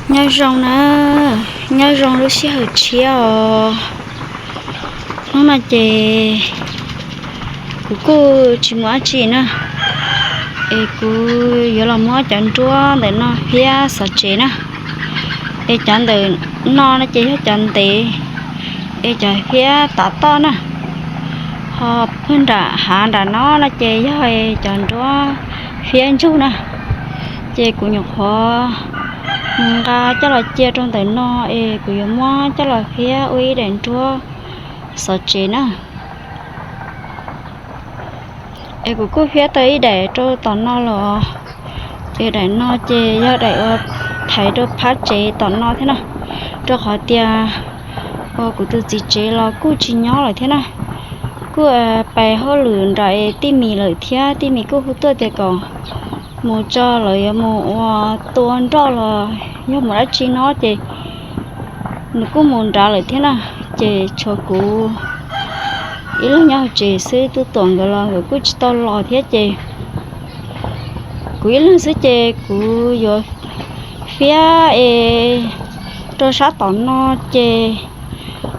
Nyob zoo na, nyob zoo lub sij hawm tshiab os. Hnub no ces kuv kuj tsis mus dab tsi na, es kuv yuav los muab cov nruab ntawm no phiab xov tsev na. Es cov ntawm no no ces yog cov ntev, es cov phiab tav toj na. Ho puag nram hav nram no no ces yog cov nruab phiab ntsug na. Ces kuv nyuam qhuav mus nqa coj los cia rau ntawm no, es kuv yuav muab coj los phiab ua ib daim nruab xov tsev na. Es kuv kuj phiab tau ib daim rau tom no los, es daim no ces yog daim uas thaiv rau phab tsev tom no thiab na, rau qhov tias uas kuv tus txiv tsev los kuj tsis nyob lawm thiab na, kuj pais hauj lwm nram tij mis lawm thiab, tij mis kuj hu tuaj tias kom mus tso lawv yuav mus ua tua nroj los yog mus dab tsi no ces nws kuj mus nrad lawm thiab na. Ces tshuav kuv ib leeg nyob hauv tsev xwb, Tub Tuam nkawd los nkawd kuj tsis tau los thiab ces kuv ib leeg xwb ces kuv yuav phiab es rau sab tom no ces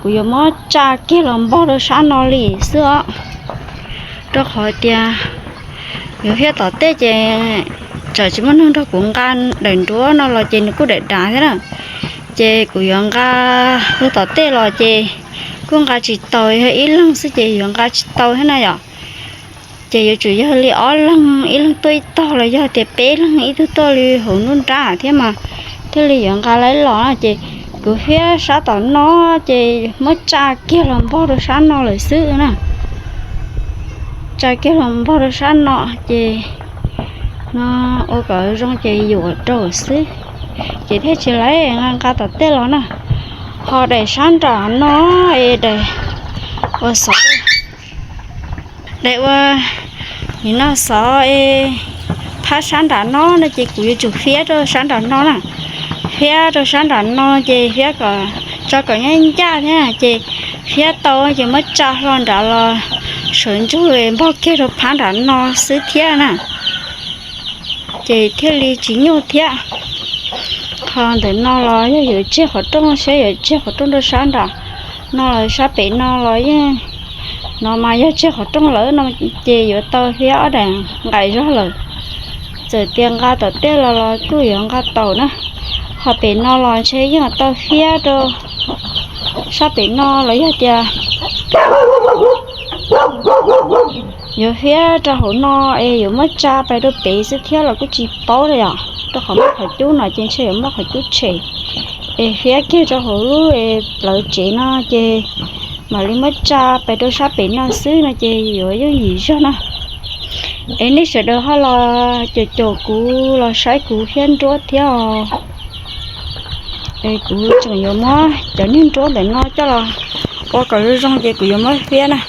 kuv yuav muab tsa kiag los npog rau sab no li xwb os. Rau qhov tias yuav phiab tom tej ces tsam tsis muaj neeg nrog kuv nqa daim nruab no los ces nws kuj daim dav thiab na. Ces kuv yuav nqa hu tom tej los ces kuj nqa tsis tau, yog ib leeg xwb ces yuav nqa tsis tau thiab na yom. Ces yuav tsum yog li ob leeg, ib leeg tuaj ib tog los yog tias peb leeg ib tug tuaj li hauv nruab nrab thiab mas thiaj li yuav nqa laib los na. Ces kuv phiab sab tom no ces muab tsa kiag los npog rau sab no lawm xwb na. Tsa kiag los npog rau sab no ces no ua kom zoo ces yuam rau xwb, ces thiaj tsis laib nqa nqa tom tej los na. Ho daim sab nram no es daim ua xov, daim ua nim no xov es phab sab nram no no ces kuv yuav tsum phiab rau sab nram no na. Phiab rau sab nram no ces phiab kom tso kom nyob ncaj thiab ces phiab tau ces muab tsa hlo nrad los sawv ntsug npog kiag rau phab nram no xwb thiab na. Ces thiaj li tsis nyuaj thiab. Ho ntawm no los yog yuav tseg qhov rooj, saib yuav tseg qhov rooj rau sab nram no los sab pem no los yeej, no mas yog tseg qhov rooj lawm no ces yuav tau phiab ob daim nqaim zog lawm. Txawm tias nqa tom tej los los kuj yuav nqa tau na. Ho pem no los ntshe yeej tau phiab rau sab pem no los yog tias yuav phiab rau hauv no es yuav muab tsa pais rau pem xwb thiab los kuj tsis paub li yom, rau qhov muaj qhov cub no ces ntshe yuav muaj qhov cub tshem. Es phiab kiag rau hauv lub plawv tsev no ces mam li muab tsa pais rau sab pem no xwb no ces yuav yooj yim zog na. Es nej sawv daws ho los caum caum kuv los saib kuv phiab nruab thiab os. Es kuv tseem yuav muab cov niag nruab ntawm no coj los ua kom zoo zoo ces kuv yuav muab phiab na.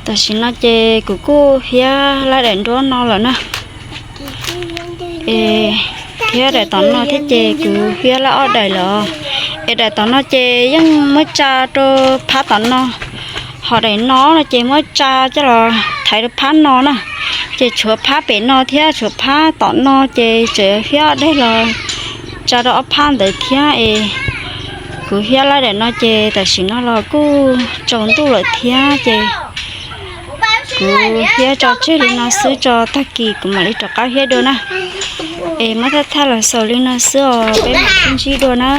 Tam sim no ces kuv kuj hiab lab daim nruab no lawm na. Es hiab daim tom no thiab ces kuv hiab lab ob daim lawm. Es daim tom no ces yeej muab tsa rau phab tom no, ho daim no no ces muab tsa coj los thaiv rau phab no na. Ces tshuav phab pem no thiab tshuav phab tom no ces tseem hiab ob daim los tsa rau ob phab ntawd thiab es. Kuv hiab lab daim no ces tam sim no los kuj tsaus ntuj lawm thiab ces kuv hiab tso tseg li no xwb, tso tag kis kuv mam li rov qab hiab dua na. Es muab thaj thaj los xaus li no xwb os, peb mam sib ntsib dua na.